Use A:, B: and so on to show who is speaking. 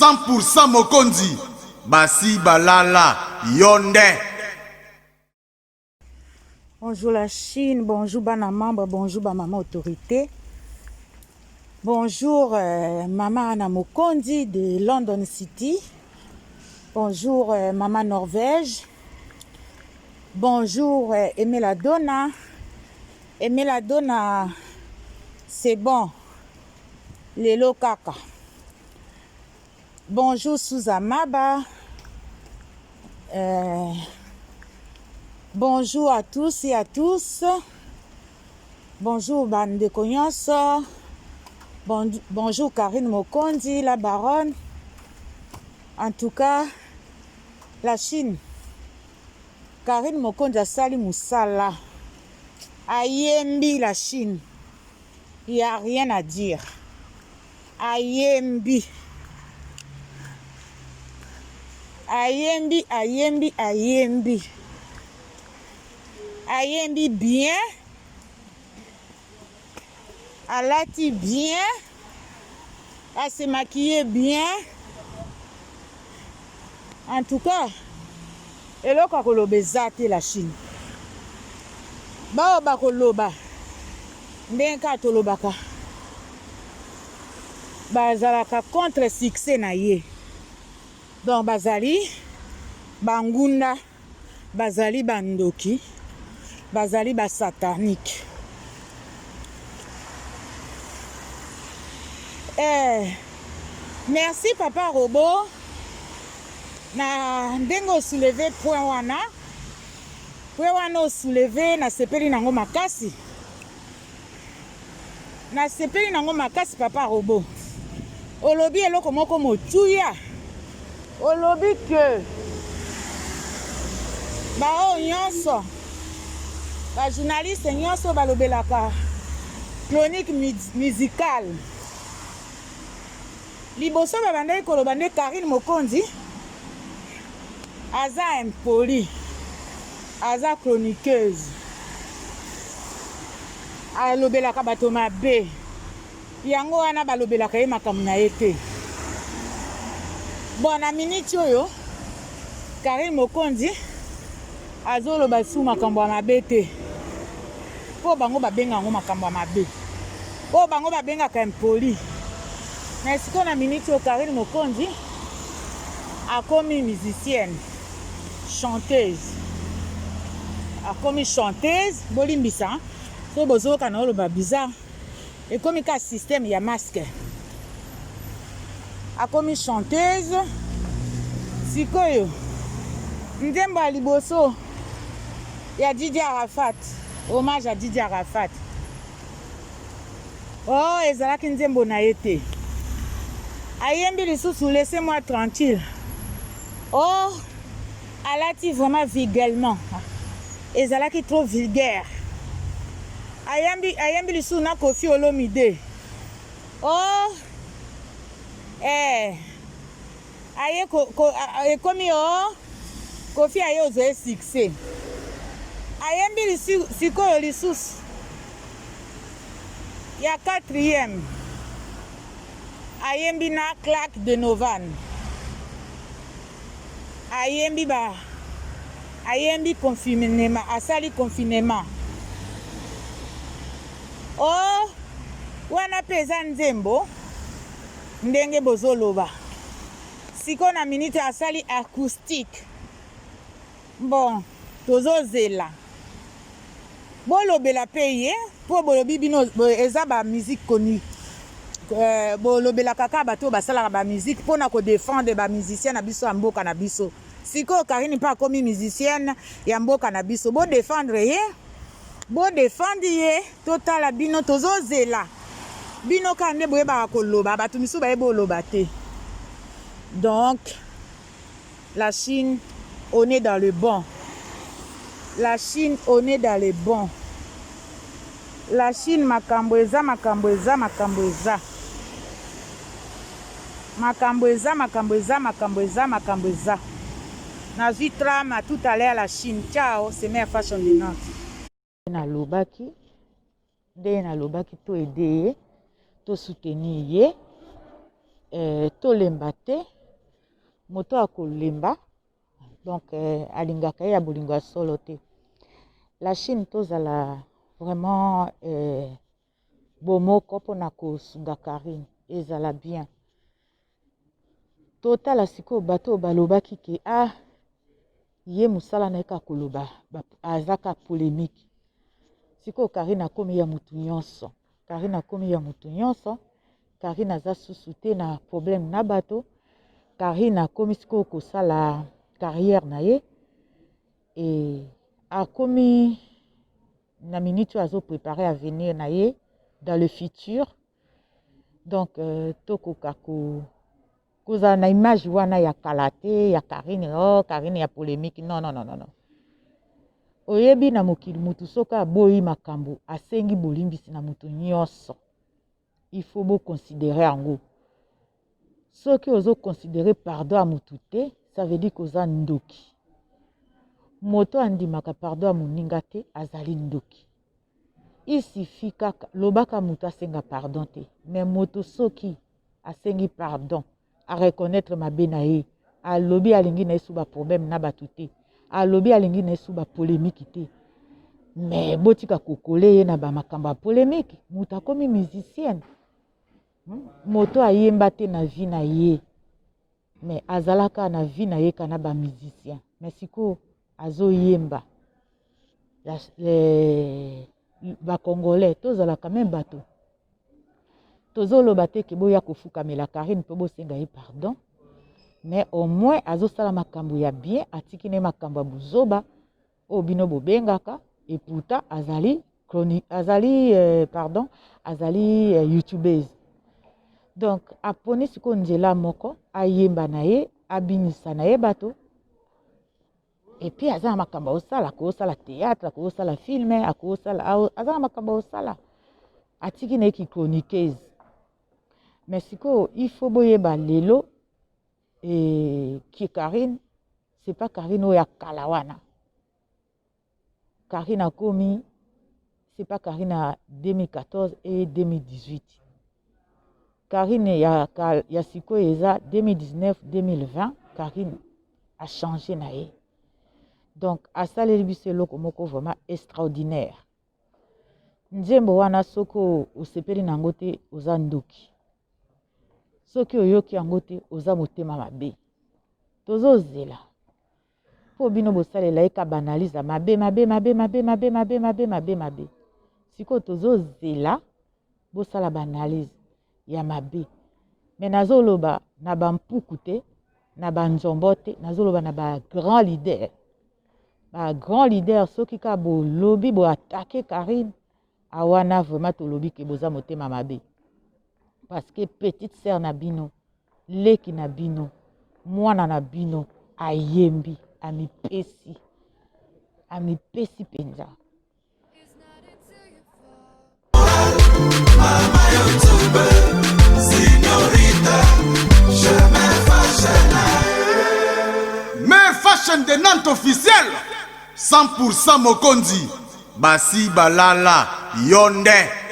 A: 100% mokonzi basi balala yo nde.
B: Bonjour la Chine, bonjour bana membre, bonjour ba maman autorité. Bonjour euh, maman Anna Mokondi de London City. Bonjour euh, maman Norvège. Bonjour euh, Aimé la Donna. Aimé la Donna, c'est bon. Lelo kaka. Bonjour Souza Maba. Euh, bonjour à tous et à tous. Bonjour bandeko nyonso. Bon, bonjour Karine Mokonzi, la baronne. En tout cas, la Chine. Karine Mokonzi asali musala. Ayembi la Chine. Il y a rien à dire. Ayembi. Ayembi, ayembi, ayembi. Ayembi bien. Alati bien. A se maquiller bien. En tout cas, eloko ya koloba eza te la Chine. Baoyo bakoloba ndenge kaka tolobaka bazalaka contre succès na ye. Donc bazali banguna. Bazali ba ndoki, bazali ba satanique. Eh, merci papa Robo na ndenge o soulever point wana. Point wana o soulever, nasepeli nango makasi. Nasepeli nango makasi papa Robo. Olobi eloko moko motuya. Olobi que baoyo nyonso ba journaliste nyonso balobelaka chronique musicale liboso babandaki koloba nde Karine Mokonzi aza impoli, aza chroniqueuse, alobelaka bato mabe, yango wana balobelaka ye makambo na ye te. Bon, na miniti oyo Karine Mokonzi azoloba su makambo ya mabe te, mpo bango babenga yango makambo ya mabe, oyo bango babengaka impoli. Mais sikoyo na miniti oyo Karine Mokonzi akomi musicienne chanteuse, akomi chanteuse. Bolimbisa soki bozoyoka na oloba bizarre, ekomi ka système ya masque. Akomi chanteuse sikoyo. Nzembo ya liboso ya Didi Arafat, hommage à Didi Arafat. Oh, ezalaki nzembo na ye te. Ayembi lisusu laissez-moi tranquille. Oh, alati vraiment vulgairement. Ezalaki trop vulgaire. Ayambi, ayembi lisusu na Koffi Olomide. Oh, eh. Aye ko, ko, ekomi oh, Koffi aye ozwa ye succès. Ayembi sikoyo lisusu ya quatrième ayembi na Clark Donovan. Ayembi ba ayembi confinement, asali confinement. Oh, wana pe eza nzembo. Ndenge bozo loba sikoyo na minute asali acoustique bon tozo zela bolobela pe ye po bolobi bino eza ba musique connu euh, bolobelaka kaka bato oyo basalaka ba musique pona ko defendre ba musiciens na biso ya mboka na biso sikoyo Karine mpe akomi musicienne ya mboka na biso bo defendre ye Bo defendre ye totala bino tozozela bino kaka nde boyebaka koloba bato misusu bayebi oloba te donc la Chine on est dans le bon la Chine on est dans le bon la Chine makambo eza makambo eza makambo eza makambo eza makambo eza makambo eza makambo eza nazwi tram à tout à l'heure la Chine ciao c'est mère fashion de Nantes nalobaki ndenge nalobaki to aide ye to soutenir ye. eh, tolemba te moto akolemba donc eh, alingaka ye ya bolingo ya solo te. La Chine tozala vraiment eh, bomoko mpona kosunga Carine ezala bien. Totala sikoyo bato oyo balobaki ke ah ye mosala na ye kaka koloba aza kaka polemique. Sikoyo Carine akomi ya motu nyonso, Carine akomi ya motu nyonso. Carine aza susu te na problème na bato. Carine akomi sikoyo kosala carrière na ye e akomi na minute oyo azo préparer avenir na ye dans le futur. Donc euh, tokoka ko kozala na image wana ya kala te ya Carine, oh Carine ya polemique. Non, non, non, non, non. Oyebi na mokili mutu soki aboyi makambo asengi bolimbisi na mutu nyonso, il faut bo considérer yango. Soki ozo considérer pardon ya mutu te, ça veut dire koza ndoki. Moto andimaka pardon ya moninga te azali ndoki. Il suffit kaka lobaka moto asenga pardon te, mais moto soki asengi pardon, a reconnaître mabe na ye, alobi alingi na ye su ba problème na bato te, alobi alingi na ye su ba polémique te, mais botika kokole ye na bamakambo ya polémique. Moto akomi musicienne, moto ayemba te na vie na ye, mais azalaka na vie na ye kana ba musicien, mais sikoyo azoyemba. Ba Congolais tozalaka même bato tozoloba te ke boya kofukamela Carine mpo bosenga ye pardon, mais au moins azosala makambo ya bien, atiki ne makambo ya buzoba oyo bino bobengaka. Et pourtant azali chronique, azali pardon, azali youtubeuse. Donc aponi sikoyo nzela moko, ayemba na ye, abinisa na ye bato, et puis aza na makambo akosala, akosala théâtre, akosala film, akosala, aza na makambo akosala, atiki na ye ki chroniqueuse. Mais sikoyo il faut boyeba lelo e, ki Carine c'est pas Carine oyo ya kala wana. Carine akomi, c'est pas Carine ya 2014 et 2018. Carine ya sikoyo eza 2019 2020. Carine a changé na ye, donc asaleli biso eloko moko vraiment extraordinaire. Nzembo wana soki osepeli na yango te, oza ndoki. Soki oyoki yango te, oza motema mabe. Tozozela mpo bino bosalela ye ka ba analyse ya mabe mabe mabe mabe mabe mabe mabe mabe mabe. Sikoyo tozozela bosala ba analyse ya mabe, mais nazoloba na bampuku te, na banzombo te, nazoloba na ba grand leader. Ba grand leader, soki kaka bolobi boatake Carine awana, vraiment tolobi ke boza motema mabe, parce que petite sœur na bino, leki na bino, mwana na bino ayembi, amipesi, amipesi mpenza.
A: Mama YouTube, Signorita, je me fashion. Me Fashion de Nantes officiel 100% mokonzi basi balala yo nde.